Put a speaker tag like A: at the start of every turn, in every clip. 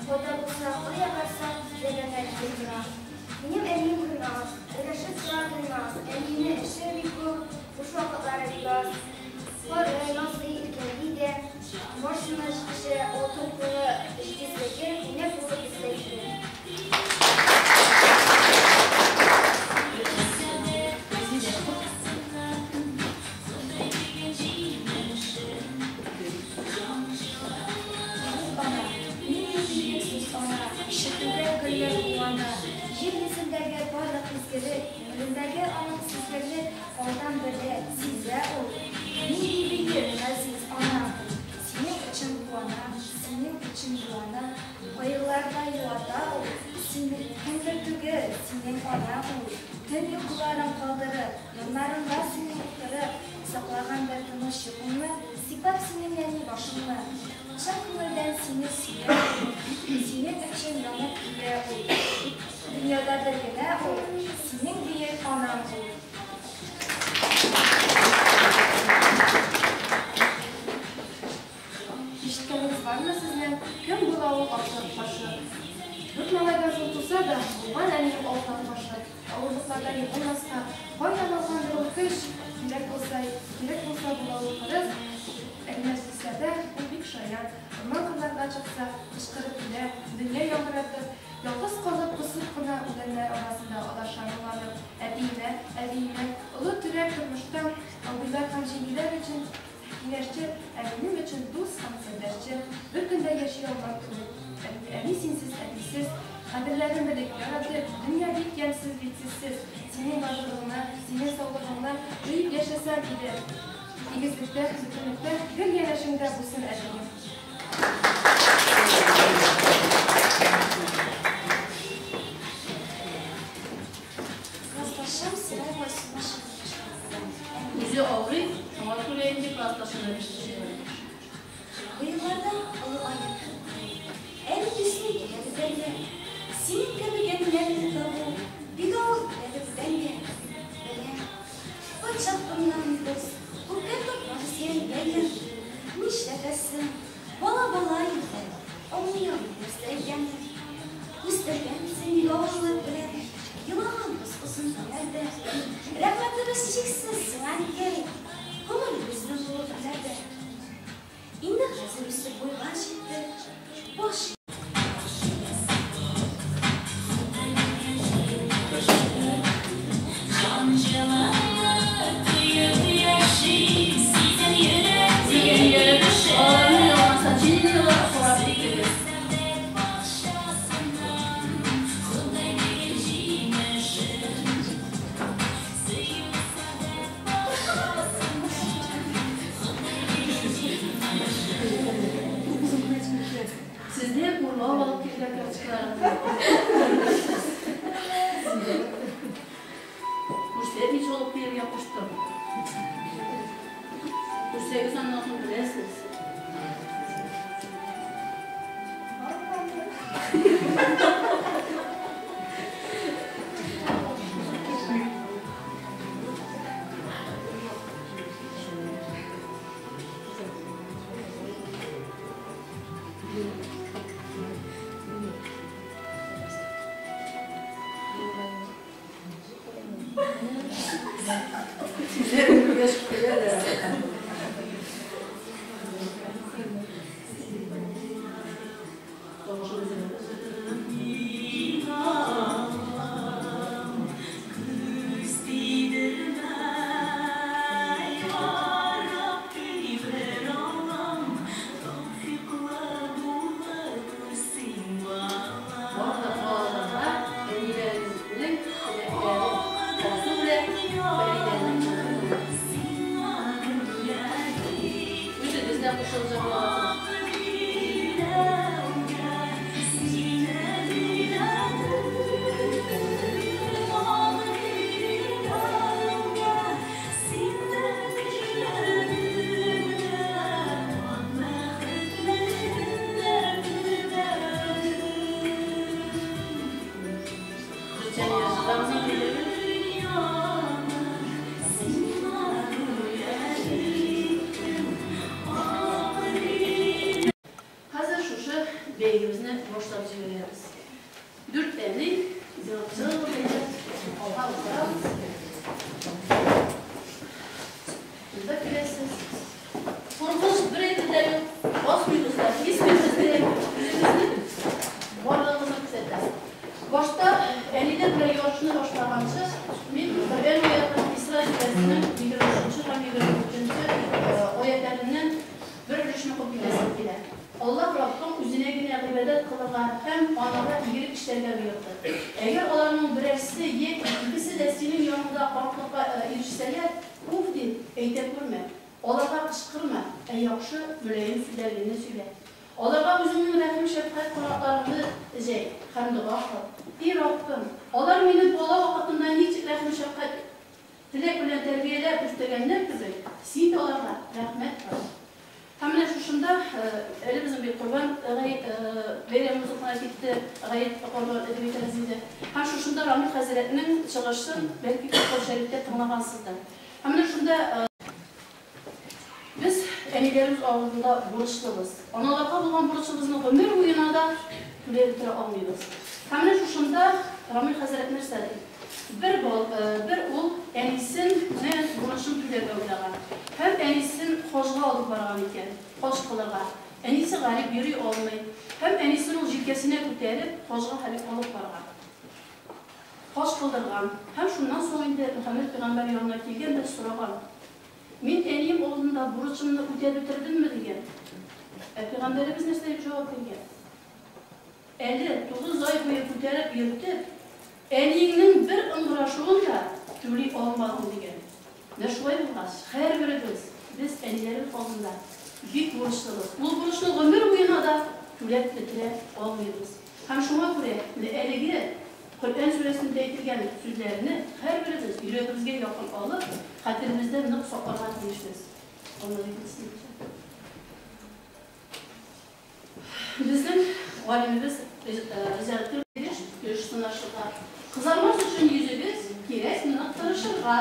A: Кайда булса, кая барса, янәшә килеп тора. Минем әнием Гөлназ, өләшеп тора Гөлназ. Әниемнең эше бик күп, буш вакытлары бик аз. Карый, назлый, иркәли дә. Машина җитешә, алтын кулы, җитезлеге, күлмәк булып безгә килә. Ана, нинди бөек сүз ана, ишетүгә гөлләр куана. Җир йөзендәге барлык изгелек, күңелендәге аның сизгерлек алдан белә, сизә ул. Нинди бөек, газиз анаң ул. Синең өчен куана, синең өчен юана, кайгыларда юата ул. Син кемдер түгел, синең анаң ул. Төн йокыларын калдырып, яннарында синең утырып, саклагандыр тыныч йокыңны, сыйпап синең нәни башыңны. Чын күңелдән сине сөя ул, синең өчен янып көя ул. Дөньяда бер генә ул, синең бөек анаң ул.
B: Ишеткәнегез бармы сезнең, кем була ул алтын кашык? Дүрт малайдан соң туса да, булган әнием алтын кашык. Авырлыкларда егылмаска, кайдан алгандыр ул көч? Кирәк булса, кирәк булса була ул кырыс. Ә мәҗлесләрдә ул бик шаян. Урман-кырларга чыкса, кычкырып көлә, дөнья яңгыратып, ялгыз калып, посып кына үләннәр арасында адаша моңланып. Әтиемә, әбиемә, олы терәк тормышта, абыйлар һәм җиңгиләр өчен киңәшче, ә минем өчен дус һәм сердәшче. Бер көн дә яши алмам кебек, әни синсез, әтисез. Кадерләрен белик, яратыйк, дөнья бик ямьсез бит сезсез. Синең барлыгыңны, синең саулыгыңны тоеп яшәсәм иде. Тигезлектә, бөтенлектә, гел янәшеңдә булсын әтием.
A: Классташым Сирай Василовна чыгып ташлады.
C: Үзе авырый, шуңа күрә инде классташына эшли.
A: Быелларда олы аек. Әни төсле килә бүтәнгә. Синең кебек әниләрне табу бик авыр әле бүтәнгә. Беләм. Кайчак ымланмыйбыз, күпкә тотмабыз янәгәем. Нишләтәсең, бала бала инде, аңлый алмый нәрсә икәнен. Үстергәнсең бик авырлык белән, елаганбыз озын көннәрдә. Рәхмәтебез чиксез сиңа, әнкәй, күңелебезнең тулы түрләрдә. Инде хәзер үсеп буйга җиттек, баш.
C: Аларны яңа сочинениеләр карап киттегез. Сезне урлап алып килгән карточкаларыгызны. Күрсәтмичә алып килергә куштым. Күрсәгез, аннан соң беләсез. Үзләрен күргәч көләләр. Барлык балаларга әниләренең теләкләре Алсу белән Фәридәнең улы. бәйгебезне башлап җибәрәбез. Дүрт әни, җылы алга утырабыз. Монда киләсез. Куркыныч бер әйбер дә юк. Басмыйбыз да, кисмибез дә, үзебезнең барлыгыбызны күрсәтәбез. Башта әниләр белән ярышны башлаганчы, мин Коръән аятын Исра сүрәсенең 23 һәм 24 аятларыннан бер өлешне укып китәсем килә. Аллаһ Раббың үзенә генә гыйбадәт кылырга һәм анага игелек эшләргә боерды. Әгәр аларның берәрсе яки икесе дә синең яныңда картлыкка ирешсәләр, уф дип әйтә күрмә. Аларга кычкырма, ә яхшы, мөлаем сүзләр генә сөйлә. Аларга үзеңнең рәхим-шәфкать канатларыңны җәй һәм дога кыл. И Раббым, алар мине бала вакытымда ничек рәхим-шәфкать теләк белән тәрбияләп үстергәннәр кебек, син дә аларга рәхмәт кыл. Һәм менә шушында әле безнең бит Корбан бәйрәме узып кына китте, Гает Корбан дип әйтәбез инде. Һәм шушында Рамил хәзрәтнең чыгышын бәлки Коръән шәрифтә тыңлагансыздыр. Һәм менә шунда без әниләребез алдында бурычлыбыз. Аналарга булган бурычыбызны гомер буена да түләп бетерә алмыйбыз. Һәм менә шушында Рамил хәзрәт нәрсә ди? Бер ул әнисен бурычын түләргә уйлаган. Һәм әнисен хаҗга алып барган икән, хаҗ кылырга. Әнисе гарип йөри алмый. Һәм әнисен ул җилкәсенә күтәреп, хаҗга хәлиф алып барган. Хаҗ кылдырган. Һәм шуннан соң инде Мөхәммәд пәйгамбәр янына килгән дә сораган. Мин әнием алдында бурычымны үтәп бетердемме дигән. Ә пәйгамбәребез нәрсә дип җавап биргән? Әле 9 ай буе күтәреп йөртеп, әниеңнең бер ыңгырашуын да түли алмадың дигән. Менә шулай булгач, һәрберебез без әниләребез алдында бик бурычлыбыз. Ул бурычны гомер буена да түләп бетерә алмыйбыз. Һәм шуңа күрә менә әлеге Коръән сүрәсендә әйтелгән сүзләрне һәрберебез йөрәгебезгә якын алып, хәтеребездә нык сакларга тиешбез. Алла бирсен. Безнең галимебез Ризаэтдин көч сынашырга. Кызармас өчен йөзегез кирәк нык тырышырга.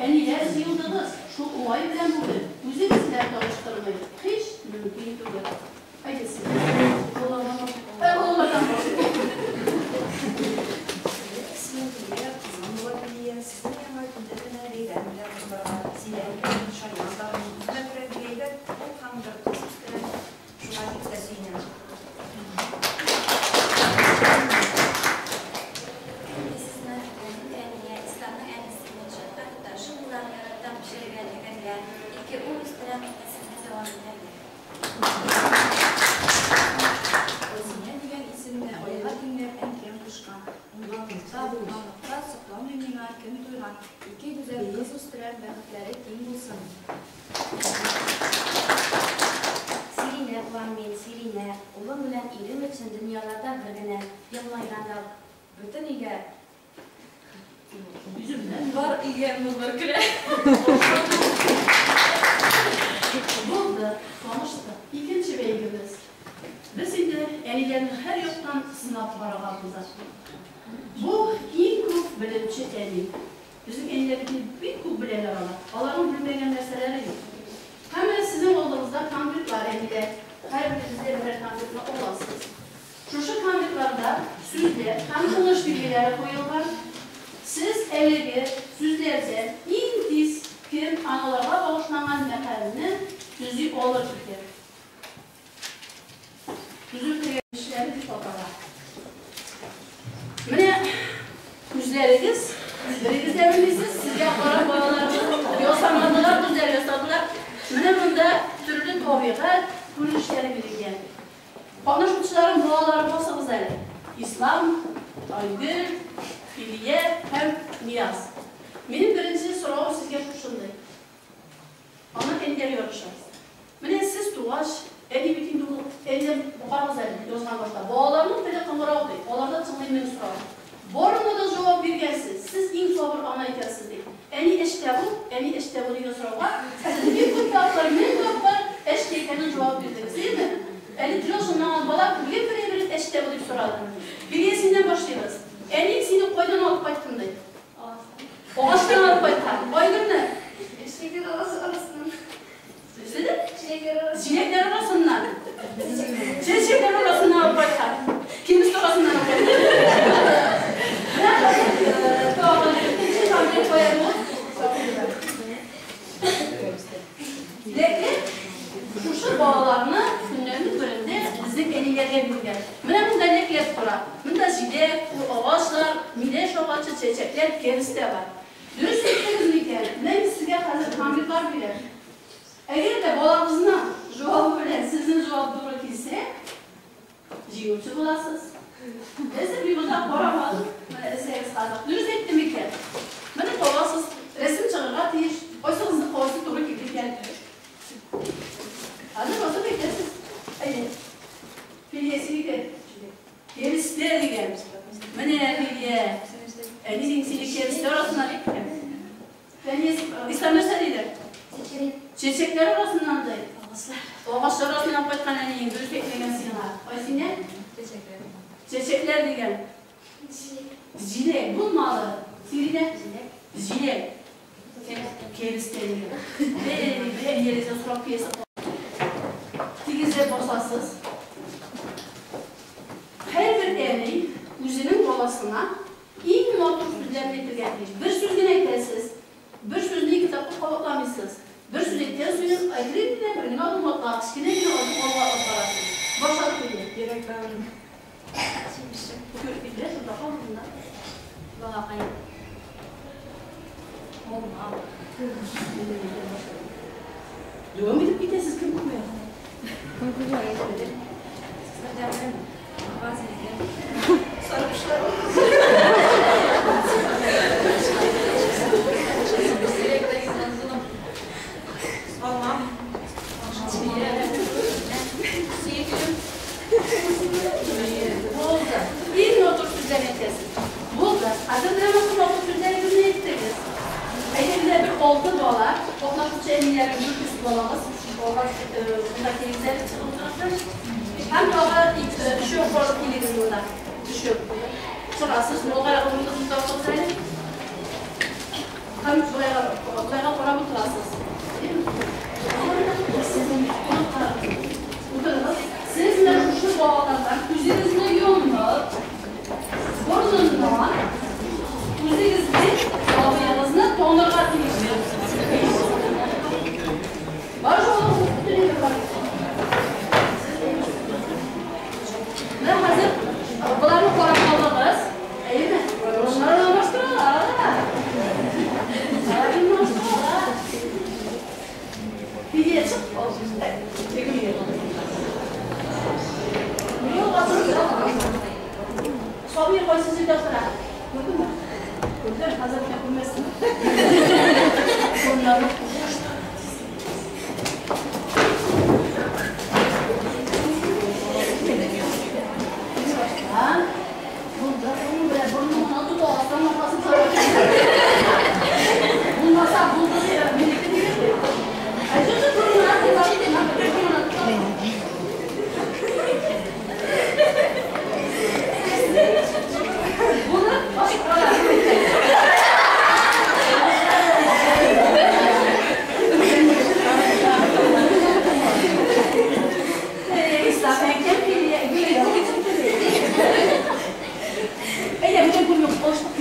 C: Әниләр җыелдыгыз, шул уңай белән бүген үзегез белән таныштырмый һич мөмкин түгел. Әйдә сез. Олылардан башлыйк.
D: Исемем Лилия, кызым була Лилия. Сезнең яңа көндә генә бәйрәм белән котларга. Зирәк, шаян да, үзенә күрә бик әйбәт ул һәм бер кыз үстерә. Шуңа бик тә сөенәм.
A: Мин сезне әнием, Исламның әнисе Мөншәт туташы буларак яратам, пешерергә, тегәргә, ике ул үстерәм, нәселне дәвам итәргә.
D: Азинә дигән исемне айга тиңләп әнкәм кушкан. Уңганлыкта, булганлыкта сокланмый миңа кем туйган. Ике гүзәл кыз үстерәм, бәхетләре киң булсын.
A: Сиринә булам мин, Сиринә. Улым белән ирем өчен дөньяларда бер генә елмайганда
D: бөтен өйгә
C: Йөземнән
D: бар өйгә нурлар керә.
C: Булды, таныштык. Икенче бәйгебез. Без инде әниләрне һәр яктан сынап карарга булдык. Бу иң күп белүче әни. Безнең әниләр бик күп беләләр алар. Аларның белмәгән нәрсәләре юк. Һәм менә сезнең алдыгызда конвертлар әниләр. Һәрберегездә берәр конвертны аласыз. Шушы конвертларда сүзләр һәм тыныш билгеләре куелган. Сез әлеге сүзләрдә иң тиз кем аналарга багышланган мәкальне төзи алыр икән. Төзеп кергән эшләре дип атала. Менә күзләрегез, берегез дә белмисез, сезгә карап балаларыбыз ясамадылар, күзләр ясадылар. Менә монда төрле табигать күренешләре бирелгән. Катнашучыларым балалары басыгыз әле. Ислам, Айгөл, Илья һәм Нияз. Минем беренче соравым сезгә шушындый. Аны әниләр ярышабыз. Менә сез тугач, әни бит инде ул, әниләр карагыз әле, язган башта. Балаларның теле кыңгырау ди. Аларда тыңлый мең сорау. Барына да җавап биргәнсез. Сез иң сабыр ана икәнсез ди. Әни эштә бул, әни эштә бул дигән сорауга сез бик күп тапкыр, мең тапкыр эштә икәнен җавап бирдегез, әйеме? Әле тел шуннан бала күргән бер әйбер эштә бул дип сорады. Биргә синнән башлыйбыз. Әни сине кайдан алып кайттым ди? Агачтан алып кайткан. Айгөлне?
A: Чиләкләр арасыннан.
C: Нәрсәдә?
A: Чиләкләр
C: Чиләкләр арасыннан. Чәчәкләр арасыннан алып Чәчәкләргә биргән. Менә монда нәкләр тора. Монда җиләк, агачлар, миләш агачы, чәчәкләр, кәрестә бар. Дөрес әйттегез микән? Менә мин сезгә хәзер конвертлар бирәм. Әгәр дә балагызның җавабы белән сезнең җавап туры килсә, җиңүче буласыз. Әзер мин монда карамадым. Менә эзләгез хәзер. Дөрес әйттем микән? Менә табасыз, рәсем чыгарга тиеш. Кайсыгызның кайсы туры килде икән? Хәзер басып әйтәсез. Әйе. Филия синеке. Кәрестә дигән. Менә Филия. Әни сине кәрестә арасыннан әйткән. Фәния, Ислам нәрсә диде? Чәчәкләр арасыннан ди. Агачлар арасыннан кайткан әниең дөрес әйтмәгән сиңа. Айсинә?
B: Чәчәкләр.
C: Чәчәкләр дигән. Җиләк булмады. Сиринә? Җиләк. Кәрестә дигән. Бер әниегездән сорап киләсез. Тигезләп басасыз. Һәрбер әни үзенең баласына иң матур сүзләрне әйтергә тиеш. Бер сүз генә әйтәсез. Бер сүзне ике тапкыр кабатламыйсыз. Бер сүз әйткән сүзен әкрен генә бер генә адым атлап, кечкенә генә адым алга алып барасыз. Башлап китә.
D: Йөрәк бавырым.
C: Күреп китә, шунда калдым да.
B: Балакай. Алма.
C: Дәвам итеп китәсез, кем күрә?
B: Садәм. Газизем.
D: Сарыпшлар. Алмам.
C: Сөеклем. Булды. Иң матур сүзләр әйтәсез. Булды. Хәзер менә матур матур сүзләрегезне әйттегез. Әйдә менә бер алты бала, катнашучы әниләрнең дүртесе балагыз, алар монда килегез чыгып утырыгыз. Һәм тагы өчәү барып килегез монда. Өчәү. Чыгасыз, алга урындыкны тартыгыз әле. Һәм болайга карап утырасыз. Утырыгыз. Сез менә шушы балалардан күзегезне йомып, борыныннан үзегезнең абыегызны танырга тиешсез. Бар жолы бөтенләй бар. Менә хәзер боларны карап алыгыз. Әйеме? Урыннарын алмаштыралар. Алмаштыралар. Фидия чык. Сабир кайсы җирдә утыра? Күрдеңме? Күрдем, хәзер менә күрмәссең. Урыннарны Булды. Белән борыныңнан тота алсаң, аркасын сарып. Булмаса, булды дип, минеке дигән. Ә җырчы борыныңнан тота, борыныңнан тота. Булды, башка. Әйдә, бүтән күрмәк, алыштык.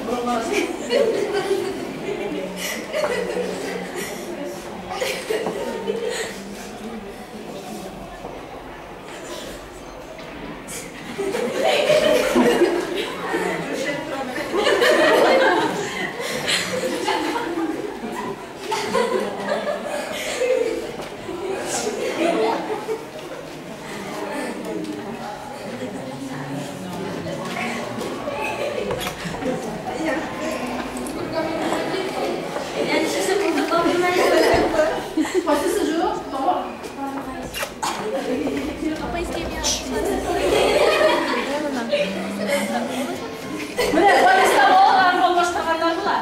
C: Борыннары.
D: Түшәк торам.
A: Нәтиҗәсе булдык
C: Кайсысы юк? Тава. Менә больниста балаларын алмаштырганнар була.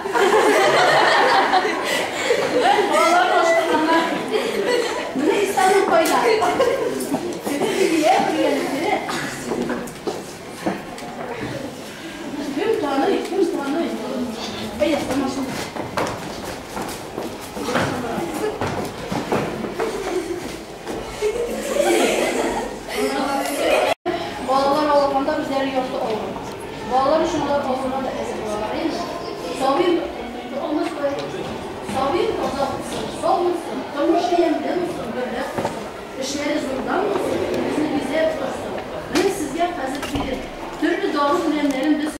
C: Менә балаларын алмаштырганнар. Менә Исламның кайда? Теге Фидия күргән, теге. Кем таный, кем таный? Әйдә, алмашын. Балалар алганда үзләре ярты авыр. Балалар өчен алар авырга да әзер булалар, әйеме? Сабир алмас куя. Сабир таза булсын, сау булсын. Эшләре зурдан булсын, безне бизәп торсын. Менә сезгә хәзер килеп, төрле дару үләннәрен без